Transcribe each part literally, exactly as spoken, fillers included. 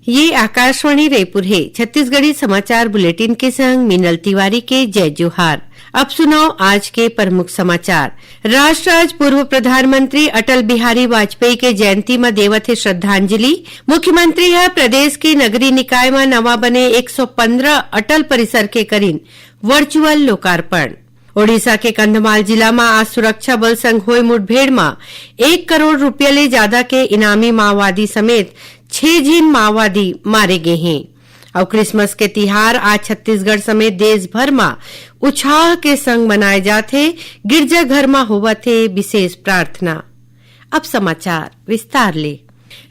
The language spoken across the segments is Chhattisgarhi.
ये आकाशवाणी रायपुर हे। छत्तीसगढ़ी समाचार बुलेटिन के संग मीनल तिवारी के जय जोहार। अब सुनव आज के प्रमुख समाचार। राष्ट्र आज पूर्व प्रधानमंत्री अटल बिहारी वाजपेयी के जयंती म देवत हे श्रद्धांजलि। मुख्यमंत्री ह प्रदेश के नगरीय निकाय म नवा बने एक सौ पंद्रह अटल परिसर के करिन वर्चुअल लोकार्पण। ओडिशा के कंधमाल जिला म आज सुरक्षा बल संग होय मुठभेड़ म एक करोड़ रुपया ले जादा के इनामी माओवादी समेत छह झिन माओवादी मारे गे हें। अउ क्रिसमस के तिहार आज छत्तीसगढ़ समेत देश भर म उछाह के संग मनाए जाथे। गिरजाघर म होवत हे विशेष प्रार्थना। अब समाचार विस्तार ले।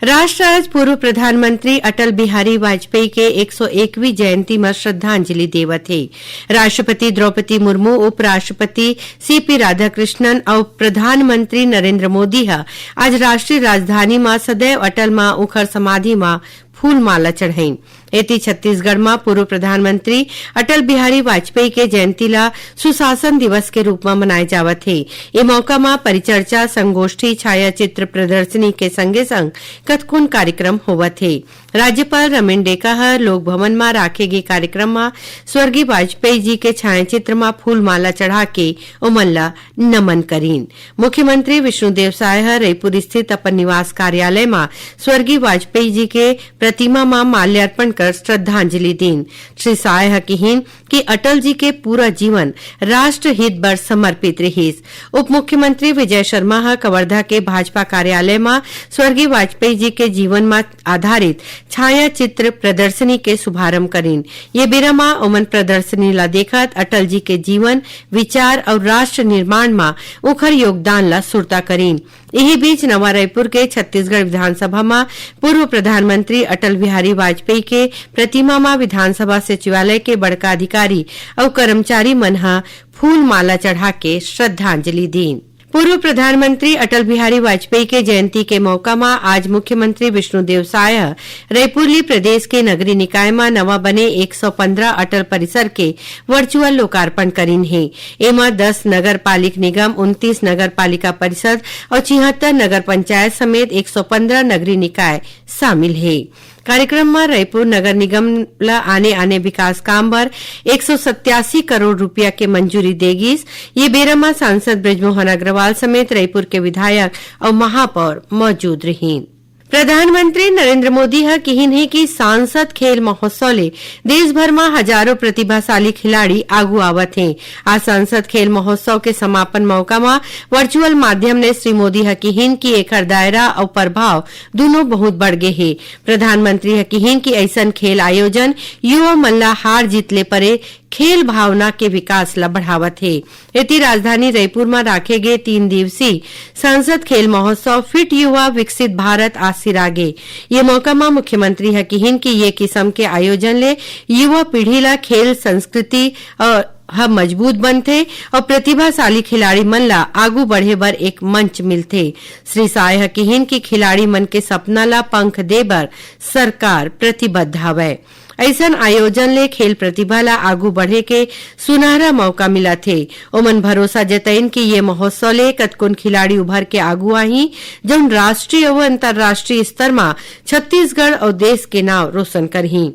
राष्ट्र आज पूर्व प्रधानमंत्री अटल बिहारी वाजपेयी के एक सौ एकवीं जयंती म श्रद्धांजलि देवत हे। राष्ट्रपति द्रौपदी मुर्मू, उपराष्ट्रपति सीपी राधाकृष्णन अउ प्रधानमंत्री नरेंद्र मोदी ह आज राष्ट्रीय राजधानी म सदैव अटल म उंखर समाधि म फूल माला चढ़ाइन। एती छत्तीसगढ़ म पूर्व प्रधानमंत्री अटल बिहारी वाजपेयी के जयंती ला सुशासन दिवस के रूप म मनाए जावत हे। ए मौका म परिचर्चा, संगोष्ठी, छायाचित्र प्रदर्शनी के संगे संग कतकोन कार्यक्रम होवत हे। राज्यपाल रमेन डेका ह लोक भवन म राखे गे कार्यक्रम म स्वर्गीय वाजपेयी जी के छायाचित्र म फूल माला चढ़ा के ओमन ला नमन करीन। मुख्यमंत्री विष्णुदेव साय ह रईपुर स्थित अपन निवास कार्यालय म स्वर्गीय वाजपेयी जी के प्रतिमा म माल्यार्पण कर श्रद्धांजलि दीन। श्री साय ह किहीन कि अटल जी के पूरा जीवन राष्ट्रहित बर समर्पित रिहिस। उप मुख्यमंत्री विजय शर्मा ह कवर्धा के भाजपा कार्यालय म स्वर्गीय वाजपेयी जी के जीवन म आधारित छायाचित्र प्रदर्शनी के शुभारंभ करीन। ये बेरा म ओमन प्रदर्शनी ला देखत अटल जी के जीवन, विचार अउ राष्ट्र निर्माण म उंखर योगदान ला सुरता करीन। इही बीच नवा रायपुर के छत्तीसगढ़ विधानसभा म पूर्व प्रधानमंत्री अटल बिहारी वाजपेयी के प्रतिमा म विधानसभा सचिवालय के बड़का अधिकारी अउ कर्मचारी मन ह फूल माला चढ़ा के श्रद्धांजलि दीन। पूर्व प्रधानमंत्री अटल बिहारी वाजपेयी के जयंती के मौका म आज मुख्यमंत्री विष्णुदेव साय ह रायपुर ले प्रदेश के नगरीय निकाय म नवा बने एक सौ पंद्रह अटल परिसर के वर्चुअल लोकार्पण करीन हे। एमा दस नगर पालिक निगम, उनतीस नगर पालिका परिषद अउ छिहत्तर नगर पंचायत समेत एक सौ पंद्रह नगरीय निकाय शामिल हे। कार्यक्रम म रायपुर नगर निगम ल आने-आने विकास काम बर एक सौ सत्यासी करोड़ रुपया के मंजूरी दे गिस। ये बेरा म सांसद बृजमोहन अग्रवाल समेत रायपुर के विधायक अउ महापौर मौजूद रिहीन। प्रधानमंत्री नरेंद्र मोदी ह किहीन हे कि सांसद खेल महोत्सव ले देश भर म हजारों प्रतिभाशाली खिलाड़ी आगू आवत हें। आज सांसद खेल महोत्सव के समापन मौका म वर्चुअल माध्यम ले श्री मोदी ह किहीन कि एखर दायरा अउ प्रभाव दूनों बहुत बढ़ गे हे। प्रधानमंत्री ह किहीन कि अइसन खेल आयोजन युवा मन ला हार जीत ले परे खेल भावना के विकास ला बढ़ावत हे। एती राजधानी रईपुर म राखे गे तीन दिवसीय सांसद खेल महोत्सव फिट युवा विकसित भारत आज सिरागे। ये मौका म मुख्यमंत्री ह किहीन कि ये किसम के आयोजन ले युवा पीढ़ी ला खेल संस्कृति, अ, ह मजबूत बनथे अउ प्रतिभाशाली खिलाड़ी मन ला आगू बढ़े बर एक मंच मिलथे। श्री साय ह किहीन कि खिलाड़ी मन के सपना ला पंख दे बर सरकार प्रतिबद्ध हवय। अइसन आयोजन ले खेल प्रतिभा ला आगू बढ़े के सुनहरा मौका मिलत हे। ओमन भरोसा जतइन कि ये महोत्सव ले कतकोन खिलाड़ी उभर के आगू आही, जउन राष्ट्रीय अउ अंतर्राष्ट्रीय स्तर म छत्तीसगढ़ अउ देश के नाव रोशन करही।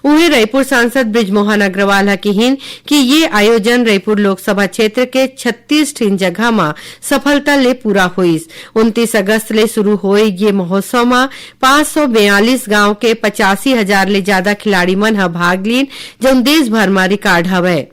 उहें, रईपुर सांसद बृजमोहन अग्रवाल ह किहीन कि ये आयोजन रईपुर लोकसभा क्षेत्र के छत्तीस ठिन जगह म सफलता ले पूरा होइस। उनतीस अगस्त ले शुरू होए ये महोत्सव म पाँच सौ बयालीस गांव के पचासी हजार ले जादा खिलाड़ी मन ह भाग लीन, जउन देश भर म रिकॉर्ड हवय।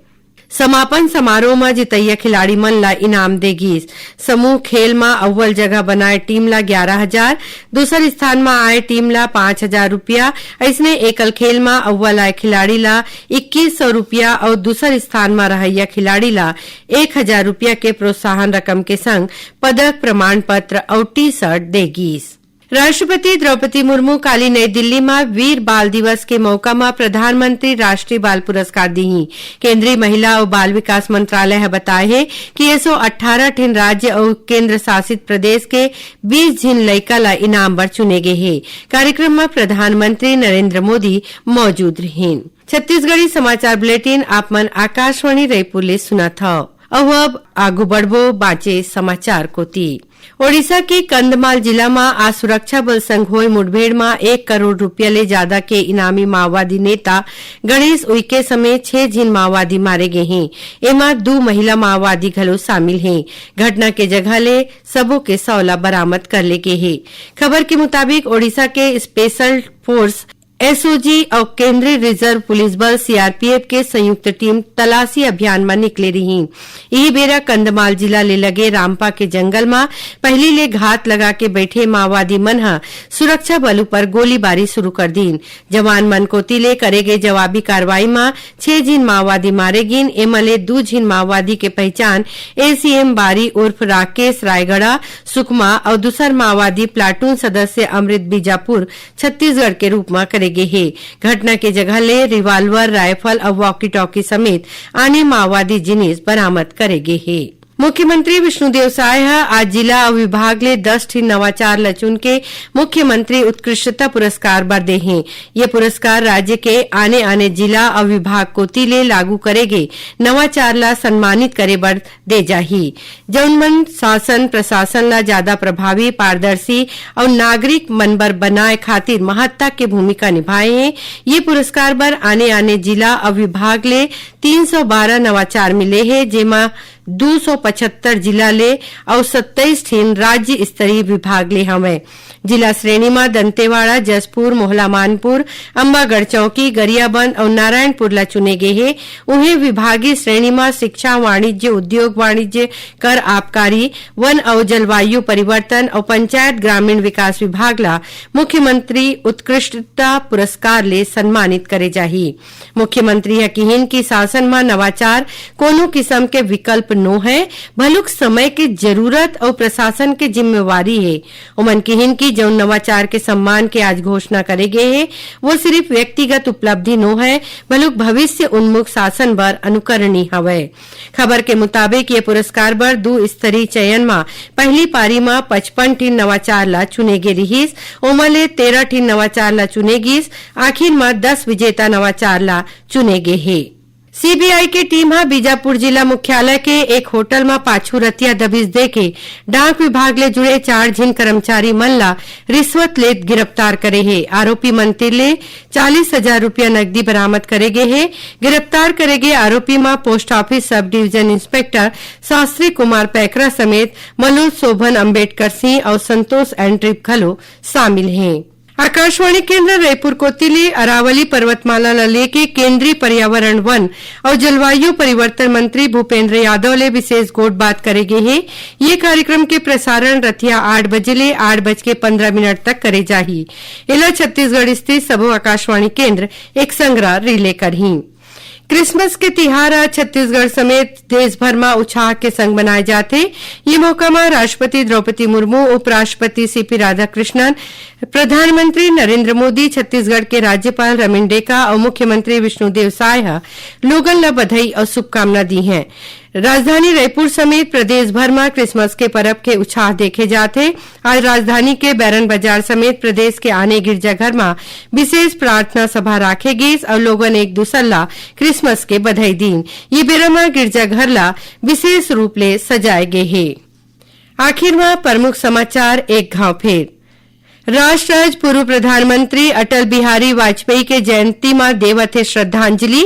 समापन समारोह म जितइया खिलाड़ी मन ला इनाम दे गीस। समूह खेल म अव्वल जगह बनाए टीम ला ग्यारह हजार, दूसर स्थान म आए टीम ला पाँच हजार रुपया, अइसने एकल खेल म अव्वल आए खिलाड़ी ला इक्कीस सौ रुपया अउ दूसर स्थान म रहइया खिलाड़ी ला एक हजार रुपया के प्रोत्साहन रकम के संग पदक, प्रमाण पत्र अउ टी शर्ट दे गीस। राष्ट्रपति द्रौपदी मुर्मू काली नई दिल्ली म वीर बाल दिवस के मौका म प्रधानमंत्री राष्ट्रीय बाल पुरस्कार दीही। केंद्रीय महिला अउ बाल विकास मंत्रालय ह बताए हे कि एसो अट्ठारह ठिन राज्य अउ केंद्र शासित प्रदेश के बीस झिन लइका ल इनाम बर चुने गे हे। कार्यक्रम म प्रधानमंत्री नरेंद्र मोदी मौजूद रिहीन। छत्तीसगढ़ी समाचार बुलेटिन आप मन आकाशवाणी रईपुर ले सुनत हव। अउ अब आगू बढ़बो बांचे समाचार कोति। ओडिशा के कंधमाल जिला म आज सुरक्षा बल संग होए मुठभेड़ म एक करोड़ रुपया ले जादा के इनामी माओवादी नेता गणेश उइके समेत छह झिन माओवादी मारे गे हें। एमा दू महिला माओवादी घलो शामिल हें। घटना के जगह ले सबो के शव ला बरामद कर ले गे हे। खबर के मुताबिक, ओडिशा के स्पेशल फोर्स, एसओजी, अउ केंद्रीय रिजर्व पुलिस बल, सीआरपीएफ, के संयुक्त टीम तलाशी अभियान म निकले रिहीन। इही बेरा कंधमाल जिला ले लगे रामपा के जंगल म पहिली ले घात लगा के बैठे माओवादी मन ह सुरक्षा बल ऊपर गोलीबारी शुरू कर दीन। जवान मन कोति ले करे गे जवाबी कार्रवाई म छह झिन माओवादी मारे गिन। एमा ले दू झिन माओवादी के पहचान एसीएम बारी उर्फ राकेश रायगढ़ा, सुकमा, अउ दूसर माओवादी प्लाटून सदस्य अमृत बीजापुर, छत्तीसगढ़ के रूप म करे गे हे। घटना के जगह ले रिवाल्वर, रायफल अउ वॉकी टॉकी समेत आने माओवादी जिनिस बरामद करे गे हे। मुख्यमंत्री विष्णुदेव साय ह आज जिला अउ विभाग ले दस ठिन नवाचार ल चुन के मुख्यमंत्री उत्कृष्टता पुरस्कार बर दे हें। ये पुरस्कार राज्य के आने-आने जिला अउ विभाग कोति ले लागू करे गे नवाचार ल सम्मानित करे बर दे जाही, जउन मन शासन प्रशासन ल जादा प्रभावी, पारदर्शी अउ नागरिक मन बर बनाए खातिर महत्ता के भूमिका निभाए हें। ये पुरस्कार बर आने-आने जिला अउ विभाग ले तीन सौ बारह नवाचार मिले हे, जेमा दू सौ पचहत्तर जिला ले अउ सत्ताईस ठिन राज्य स्तरीय विभाग ले हवय। जिला श्रेणी म दंतेवाड़ा, जशपुर, मोहला मानपुर, अम्बागढ़ चौकी, गरियाबंद अउ नारायणपुर ला चुने गे हे। उहें, विभागीय श्रेणी म शिक्षा, वाणिज्य, उद्योग वाणिज्य, कर आबकारी, वन अउ जलवायु परिवर्तन अउ पंचायत ग्रामीण विकास विभाग ला मुख्यमंत्री उत्कृष्टता पुरस्कार ले सम्मानित करे जाही। मुख्यमंत्री ह किहिन कि शासन म नवाचार कोनो किसम के विकल्प नो हे, भलुक समय के जरूरत अउ प्रशासन के जिम्मेवारी हे। ओमन किहिन कि जउन नवाचार के सम्मान के आज घोषणा करे गे हे, वो सिरिफ व्यक्तिगत उपलब्धि नो हे, भलुक भविष्य उन्मुख शासन बर अनुकरणीय हवय। खबर के मुताबिक, ये पुरस्कार बर दू स्तरीय चयन म पहली पारी म पचपन ठिन नवाचार ला चुने गे रिहिस, ओमा ले तेरह ठिन नवाचार ला चुने गिस। आखिर म दस विजेता नवाचार ला चुने गे हे। सीबीआई के टीम ह बीजापुर जिला मुख्यालय के एक होटल म पाछू रतिया दबिश देके डाक विभाग ले जुड़े चार झिन कर्मचारी मन ला रिश्वत लेत गिरफ्तार करे हे। आरोपी मन तीर ले चालीस हजार रुपया नकदी बरामद करे गे हे। गिरफ्तार करे गे आरोपी म post office sub division inspector Shastri Kumar Paikra समेत मनोज शोभन, अंबेडकर सिंह अउ संतोष एंड्रिप घलो शामिल हें। आकाशवाणी केंद्र रायपुर कोति ले अरावली पर्वतमाला ल लेके केंद्रीय पर्यावरण, वन अउ जलवायु परिवर्तन मंत्री भूपेंद्र यादव ले विशेष गोठबात करे गे हे। ये कार्यक्रम के प्रसारण रतिया आठ बजे ले आठ बज के पंद्रह मिनट तक करे जाही। एला छत्तीसगढ़ स्थित सबो आकाशवाणी केंद्र एक संगरा रिले करही। क्रिसमस के तिहार आज छत्तीसगढ़ समेत देश भर म उछाह के संग मनाए जाथे। ये मौका म राष्ट्रपति द्रौपदी मुर्मू, उपराष्ट्रपति सीपी राधाकृष्णन, प्रधानमंत्री नरेंद्र मोदी छत्तीसगढ़ के राज्यपाल रमेन डेका अउ मुख्यमंत्री विष्णुदेव साय ह लोगन ल बधाई अउ शुभकामना दी हैं। राजधानी रायपुर समेत प्रदेश भर म क्रिसमस के परब के उछाह देखे जाथे। आज राजधानी के बैरन बाजार समेत प्रदेश के आने गिरजाघर म विशेष प्रार्थना सभा राखे गीस अउ लोगन एक दूसर ला क्रिसमस के बधाई दीन। ये बेरा म गिरजाघर ला विशेष रूप ले सजाए गे हे। आखिर म प्रमुख समाचार एक घाव फेर। राष्ट्र आज पूर्व प्रधानमंत्री अटल बिहारी वाजपेयी के जयंती म देवत हे श्रद्धांजलि।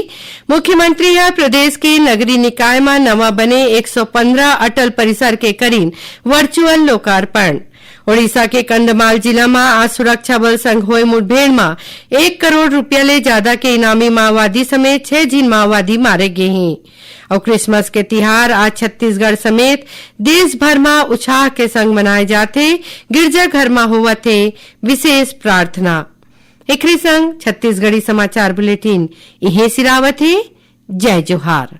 मुख्यमंत्री ह प्रदेश के नगरीय निकाय म नवा बने एक सौ पंद्रह अटल परिसर के करीन वर्चुअल लोकार्पण। ओडिशा के कंधमाल जिला म आज सुरक्षा बल संग होए मुठभेड़ म एक करोड़ रुपया ले जादा के इनामी माओवादी समेत छह झिन माओवादी मारे गे हें। अउ क्रिसमस के तिहार आज छत्तीसगढ़ समेत देश भर म उछाह के संग मनाए जाथे। गिरजाघर म होवत हे विशेष प्रार्थना। एकरे संग छत्तीसगढ़ी समाचार बुलेटिन इहें सिरावत हे। जय जोहार।